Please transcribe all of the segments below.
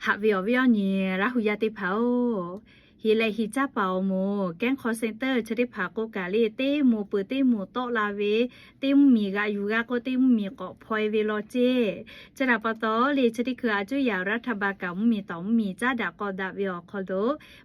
Haꞈ ve awˬ viˉ awˬ nyi Laˇ hu yaˇ teˇ hpaˍ-oˬ, heˍ lehꞈ heˍ caˇ paˍ awˬ moˍ Kehˉ hk'aw center chi teˇ hpaˍ k'oˆ kaꞈ le, teˇ moˍ peuˬ teˇ moˍ tawˆ la ve, teˇ mvuhˇmiˬ g'aꞈ yuˬ g'a k'o, teˇ mvuhˇmiˬ k'awꞈ hpaw-e ve law ceˇ. Chi htaꞈ pa taw le, chi teˇ hkui a cuˇ yaꞈ raˇ htaˇ ba kaꞈ mvuhˇmiˬ tawˍ mvuhˇmiˬ caˉ daꞈ k'awꞈ daꞈ ve awˬ hk'aw lo,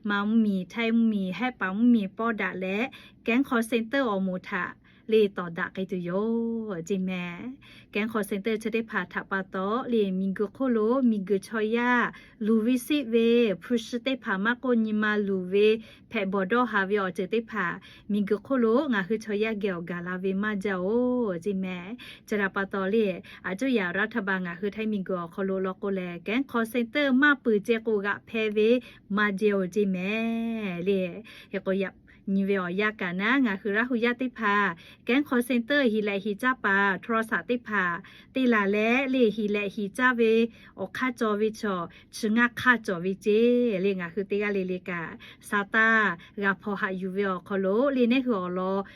Manˍ mvuhˇmiˬ, Htaiˇ mvuhˇmiˬ, Hehˆ paˍ mvuhˇmiˬ pawˇ daꞈ leh, Kehˉ hk'aw center awˬ moˍ htaꞈ le tawˍ daꞈ k'ai tuˬ yoˬ ceˇ mehˍ. Kehˉ hk'aw center chi teˇ hpaˍ htaꞈ pa taw le, miˬguiˬ hk'oˆ lo miˬguiˬ chaw yaˇ luˬ ve siˆ ve, hpu shi teˇ hpaˍ maˇ k'oˆ, nyi ma luˬ ve, hpehꞈ bawˬ dawˇ haˍ ve awˬ ceuˬ teˇ hpaˍ miˬguiˬ hk'oˆ lo ngaˬ hui chaw yaˇ geh awˬ gaˬ la ve maˇ jaˇ-oˬ ceˇ mehˍ. Chi htaꞈ pa taw le, a cuˇ yaꞈ raˇ htaˇ ba ngaˬ hui Htaiˇ miˬguiˬ awˬ hk'aw lo law k'o lehˬ, Kehˉ hk'aw center maˇ peuˬ ceh k'o g'aꞈ hpehꞈ ve maˇ jaˇ-oˬ ceˇ mehˍ le. Hk'e k'o yaꞈ nyi ve awˬ yanˇ kaꞈ naˉ, ngaˬ hui Laˇ hu yaˇ teˇ hpaˍ Kehˉ hk'aw center heˍ lehꞈ heˍ caˇ paˍ โทรศัพท์ teˇ hpaˍ te laˬ leh le, heˍ lehꞈ heˍ caˇ ve awˬ hk'aˇ cawˬ ve chaw chi ngaˇ hk'aˇ cawˬ ve ceˇ le. Ngaˬ hui teˇ g'aˇ le le kaꞈ sa taˇ g'a hpaw haꞈ yuˬ ve awˬ hk'aw lo le, neˇ hui awˬ lawn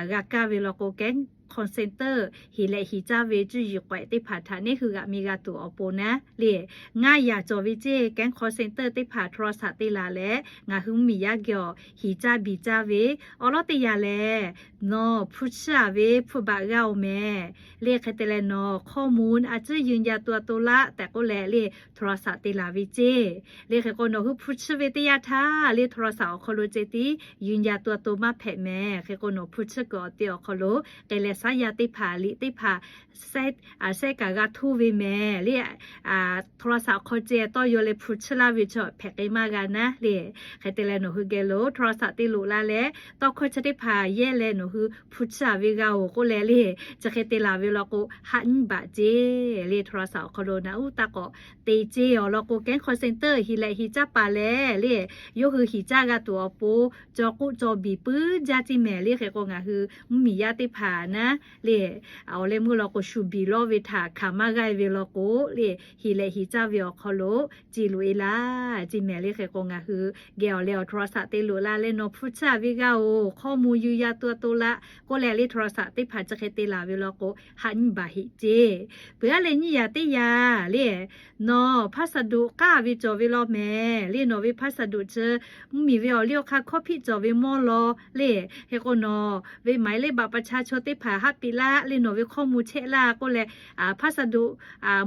g'a kaˇ ve law k'o, Kehˉ hk'aw center heˍ lehꞈ heˍ caˇ ve cuˇ yiˍ k'awehꞈ teˇ hpaˍ htaꞈ neˇ hui g'aꞈ mi g'a tuˬ awˬ pon naˉ le, ngaˇ yaꞈ cawˬ ve ceˇ. Kehˉ hk'aw center teˇ hpaˍ โทรศัพท์ te laˬ leh, ngaˬ hui mvuhˇmiˬ yaˇ geh awˬ heˍ caˇ biˬ caˇ ve awˬ lawn teˇ yanˇ lehˬ, nawˬ hpu chiˇ-a ve hpu baꞈ g'a-oˬ mehˍ le. Hk'e te leh nawˬ ข้อมูล a cuˉ ยืนยันตัวตน laˇ tehꞈ k'oˆ leh le, โทรศัพท์ te laˬ ve ceˇ le. Hk'e k'o nawˬ hui hpu chiˇ ve teˇ yanˇ htaˇ le, โทรศัพท์ awˬ hk'aw lo ceh tiˉ ยืนยันตัวตน maˇ hpehꞈ mehˍ. Hk'e k'o nawˬ hpu chiˇ kuiˬ awˬ te awˬ hk'aw lo k'ai leh saˉ yaˇ teˇ hpaˍ liꞈ teˇ hpaˍ sehˉ kaꞈ g'a htoˇ ve mehˍ le. โทรศัพท์ awˬ hk'aw ceh tawˇ yaw leh hpu chiˇ laˇ ve chaw hpehꞈ k'ai maˇ g'a naˉ le. Hk'e te leh nawˬ hui geh lo โทรศัพท์ te loꞈ la leh, tawˇ hkawˇ chi teˇ hpaˍ yehˇ leh nawˬ hui hpu chiˇ-a ve g'a-oˬ k'oˆ leh le, chi hk'e te laˬ ve law k'o haꞈ nyiˇ baꞈ ceˇ le. โทรศัพท์ awˬ hk'aw lo naꞈ uˉ taˇ k'awꞈ te ceˇ awˬ lawn k'o, Kehˉ hk'aw center heˍ lehꞈ heˍ caˇ paˍ lehˬ le, yawˇ hui heˍ caˇ g'a tuˬ awˬ pon cawˬ k'oˆ cawˬ biˬ puiˉ jaˇ ceˇ mehˍ le. Hk'e k'o ngaˬ hui mvuhˇmiˬ yaˇ teˇ hpaˍ naˉ le, awˬ leh meuˇ law k'o shuˍ biˬ lawˇ ve htaꞈ hkanˍ maˇ g'aˇ ve law k'o le, heˍ lehꞈ heˍ caˇ ve awˬ hk'aw lo ce loꞈ-e laˇ ceˇ mehˍ le. Hk'e k'o ngaˬ hui geh awˬ leh awˬ โทรศัพท์ te loꞈ la leh nawˬ hpu chiˇ-a ve g'a-oˬ, ข้อมูล ยืนยันตัวตน laˇ k'oˆ leh le โทรศัพท์ teˇ hpaˍ chi hk'e te laˬ ve law k'o haꞈ nyiˇ baꞈ heˆ ceˇ. Peuˬ-a leh nyiˇ yaꞈ teˇ yanˇ le, nawˬ พัสดุ k'aˇ ve cawˬ ve law mehˍ le. Nawˬ ve พัสดุ chi mvuhˇmiˬ ve awˬ liˇ awˬ hk'aˇ hkawˇ hpiˆ cawˬ ve mawˇ law le. Hk'e k'o nawˬ ve หมายเลขบัตรประชาชน teˇ hpaˍ haˆ piˇ laˇ le, nawˬ ve ข้อมูล chehˇ laˇ k'oˆ leh, พัสดุ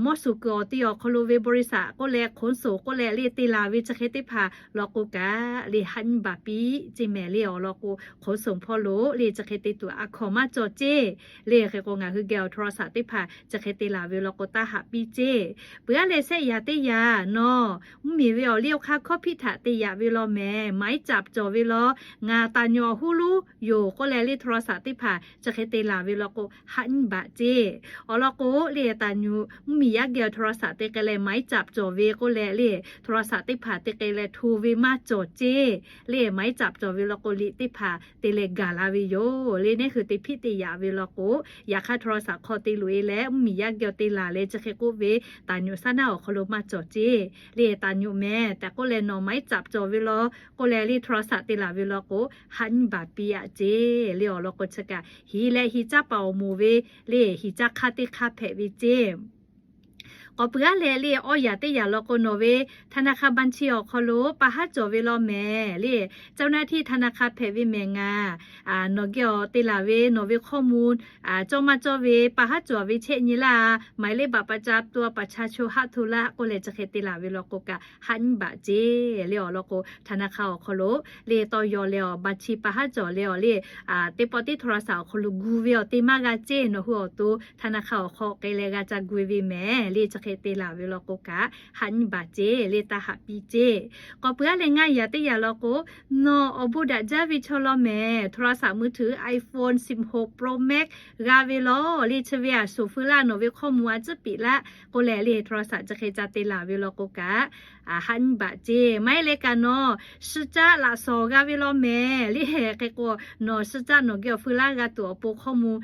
mawˇ suˍ kuiˬ awˬ te awˬ hk'aw lo ve บริษัท k'oˆ leh ขนส่ง k'oˆ leh le te laˬ ve chi hk'e teˇ hpaˍ law k'o kaꞈ le haꞈ nyiˇ baꞈ piˇ ceˇ mehˍ le. Awˬ lawn k'o ขนส่ง hpawˇ lo le chi hk'e te tuˬ a hkawnˍ maˇ cawˬ ceˇ le. Hk'e k'o ngaˬ hui geh awˬ โทรศัพท์ teˇ hpaˍ chi hk'e te laˬ ve law k'o taˇ haꞈ piˇ ceˇ. Peuˬ-a leh sehˆ yaꞈ teˇ yanˇ nawˬ mvuhˇmiˬ ve awˬ liˇ awˬ hk'aˇ hkawˇ hpiˆ htaꞈ te yaꞈ ve law mehˍ, หมายจับ cawˬ ve law, ngaˬ ต่างจังหวัด huˉ luˉ yoˬ k'oˆ leh le โทรศัพท์ teˇ hpaˍ chi hk'e te laˬ ve law k'o haꞈ nyiˇ baꞈ ceˇ. Awˬ lawn k'o le ต่างจังหวัด mvuhˇmiˬ yaˇ geh awˬ โทรศัพท์ te k'ai leh หมายจับ cawˬ ve k'oˆ leh le โทรศัพท์ teˇ hpaˍ te k'ai leh hto ve maˇ cawˬ ceˇ le. หมายจับ cawˬ ve law k'o liꞈ teˇ hpaˍ te leh gaˬ la ve yoˬ le. Neˇ hui te hpiˆ te yaꞈ ve law k'o, yaꞈ hk'aˇ โทรศัพท์ hk'aw te loꞈ-e leh mvuhˇmiˬ yaˇ geh awˬ te laˬ leh chi hk'e k'oˆ ve ต่างจังหวัด saˉ naˉ awˬ hk'aw lo maˇ cawˬ ceˇ le. ต่างจังหวัด mehˍ tehꞈ k'oˆ leh nawˬ หมายจับ cawˬ ve law k'oˆ leh le โทรศัพท์ te laˬ ve law k'o haꞈ nyiˇ baꞈ piˇ-a ceˇ le. Awˬ lawn k'o chi kaꞈ heˍ lehꞈ heˍ caˇ paˍ awˬ moˍ ve le heˍ caˇ hk'aˇ teˇ hk'aˇ hpehꞈ ve ceˇ. K'awꞈ peuˬ-a leh le awˇ yaꞈ teˇ yaꞈ law k'o nawˬ ve ธนาคาร บัญชี awˬ hk'aw lo pa haˉ cawˬ ve law mehˍ le. เจ้าหน้าที่ธนาคาร hpehꞈ ve mehˍ ngaˬ, nawˬ geh awˬ te laˬ ve nawˬ ve ข้อมูล cawˇ maˇ cawˇ ve pa haˉ cawˬ ve chehˇ nyi laˇ, หมายเลขบัตรประจำตัวประชาชน haˉ hto laˇ k'oˆ leh chi hk'e te laˬ ve law k'o kaꞈ haꞈ nyiˇ baꞈ ceˇ le. Awˬ lawn k'o ธนาคาร awˬ hk'aw lo le tawˇ yaw leh awˬ บัญชี pa haˉ cawˬ leh awˬ le teˇ pawˆ teˇ โทรศัพท์ awˬ hk'aw lo gu ve awˬ te maˇ g'a ceˇ. Nawˬ hui awˬ to ธนาคาร awˬ hk'aw k'ai leh g'a ca gu ve mehˍ le. Chi hk'e te laˬ ve law k'o kaꞈ haꞈ nyiˇ baꞈ ceˇ le, taˇ haꞈ piˇ ceˇ. K'awꞈ peuˬ-a leh ngaˇ yaꞈ teˇ yaꞈ law k'o, nawˬ awˬ bon daꞈ jaˇ ve chaw law mehˍ, โทรศัพท์มือถือ iPhone สิบหก Pro Max g'a ve law le. Chi ve a shuˍ feu laˇ, nawˬ ve ข้อมูล a cuˉ piꞈ laˇ k'oˆ leh le โทรศัพท์ chi hk'e ca te laˬ ve law k'o kaꞈ haꞈ nyiˇ baꞈ ceˇ. Maˇ heˆ leh kaꞈ nawˬ shi caˆ laꞈ shawˍ g'a ve law mehˍ le. Hk'e k'o nawˬ shi caˆ nawˬ geh awˬ feu laˇ gha tuˬ awˬ pon ข้อมูล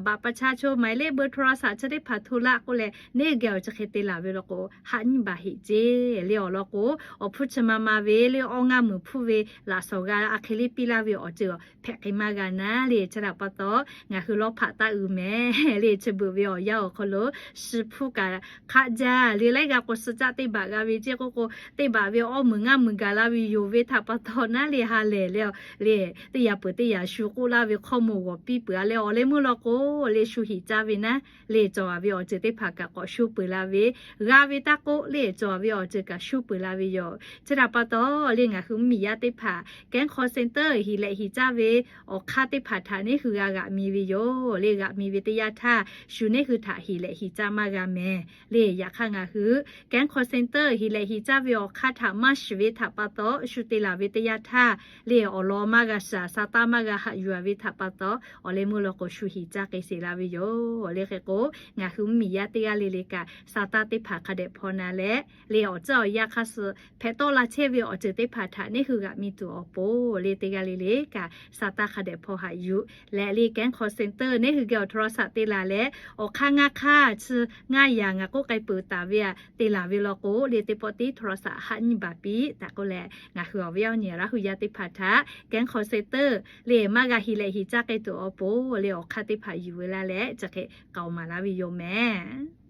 บัตรประชาชน หมายเลขเบอร์โทรศัพท์ chi teˇ hpaˍ hto laˇ k'oˆ leh neˇ geh awˬ chi hk'e te laˬ ve law k'o, haˆ nyiˇ baˬ heˆ ceˇ le. Awˬ lawn k'o, awˬ hpfuhˇ chi ma ma ve le awˇ ngaˇ meuˍ hpfuhˇ ve laꞈ shawnˍ g'a a hk'e le piˇ laˇ ve awˬ ceuˬ hpehꞈ k'ai maˇ g'a naˉ le. Chi htaꞈ pa taw, ngaˬ hui lawˇ hpaꞈ taˇ uiˍ mehˍ le. Chi beuꞈ ve awˬ yanˇ awˬ hk'aw lo, shi hpfuhˇ kaꞈ hk'aˆ jaˇ le. Laiˉ g'a k'o, suh caˆ teˇ baꞈ g'a ve ceˇ k'oˆ k'o, teˇ baꞈ ve awˇ meuˍ ngaˇ meuˍ gaˬ la ve yoˬ ve htaꞈ pa taw naˉ le, ha lehˬ le, le teˇ yaꞈ peuˬ teˇ yaꞈ shu k'oˆ laˇ ve hkawˇ mawˬ g'awˬ piˇ peuˬ a leh, awˬ leh meuˇ law k'o, le shu hiꞈ caˇ ve naˉ le, cawˬ a ve awˬ ceuˬ teˇ hpaˍ kaꞈ k'awꞈ shu peuˬ la ve, g'a ve taˇ k'oˆ le, cawˬ a ve awˬ ceuˬ kaꞈ shu peuˬ la ve yoˬ. Chi htaꞈ pa taw le, ngaˬ hui mvuhˇmiˬ yaˇ teˇ hpaˍ Kehˉ hk'aw center hiˍ lehꞈ hiˍ caˇ ve awˬ hk'aˇ teˇ hpaˍ htaꞈ neˉ hui g'a g'aꞈ mi ve yoˬ le. G'aꞈ mi ve teˇ yanˇ htaˇ, shu neˉ hui htaꞈ hiˍ lehꞈ hiˍ caˇ maˇ g'a mehˍ le. Yaꞈ hk'aˇ, ngaˬ hui Kehˉ hk'aw center hiˍ lehꞈ hiˍ caˇ ve awˬ hk'aˇ htaꞈ maˇ shiˍ ve htaꞈ pa taw, shu te laˬ ve teˇ yanˇ htaˇ le, awˬ lawn maˇ g'a shaˍ, sa taˇ maˇ g'a haꞈ yuˬ a ve htaꞈ pa taw, awˬ leh meuˇ law k'o, shu hiˍ caˇ k'ai sheˍ la ve yoˬ le. Hk'e k'o, ngaˬ hui mvuhˇmiˬ yaˇ teˇ g'aˇ le le kaꞈ, sa taˇ teˇ hpaˍ hk'a dehꞈ hpaw na leh le, awˬ tcuhˉ awˬ yanˇ hk'aˇ suh hpehꞈ tawˆ la chehˇ ve awˬ ceuˬ teˇ hpaˍ htaꞈ neˉ hui g'aꞈ mi tuˬ awˬ pon le, teˇ g'aˇ le le kaꞈ sa taˇ hk'a dehꞈ hpaw haꞈ yuˬ leh le, Kehˉ hk'aw center neˉ hui geh awˬ โทรศัพท์ te laˬ leh, awˬ hk'aˇ ngaˇ hk'aˇ chi ngaˇ yaꞈ ngaˬ k'oˆ k'ai peuˬ taˍ ve aꞈ te laˬ ve law k'o le, teˇ pawˆ tiˉ โทรศัพท์ haˆ nyiˇ baˬ piˇ taˍ k'oˆ leh, ngaˬ hui awˬ viˉ awˬ nyi Laˇ hu yaˇ teˇ hpaˍ htaꞈ Kehˉ hk'aw center le maˇ g'a hiˍ lehꞈ hiˍ caˇ k'ai tuˬ awˬ pon le, awˬ hk'aˇ teˇ hpaˍ yuˬ ve laˇ leh, chi hk'e k'aoˍ maˍ laˇ ve yoˬ mehˍ.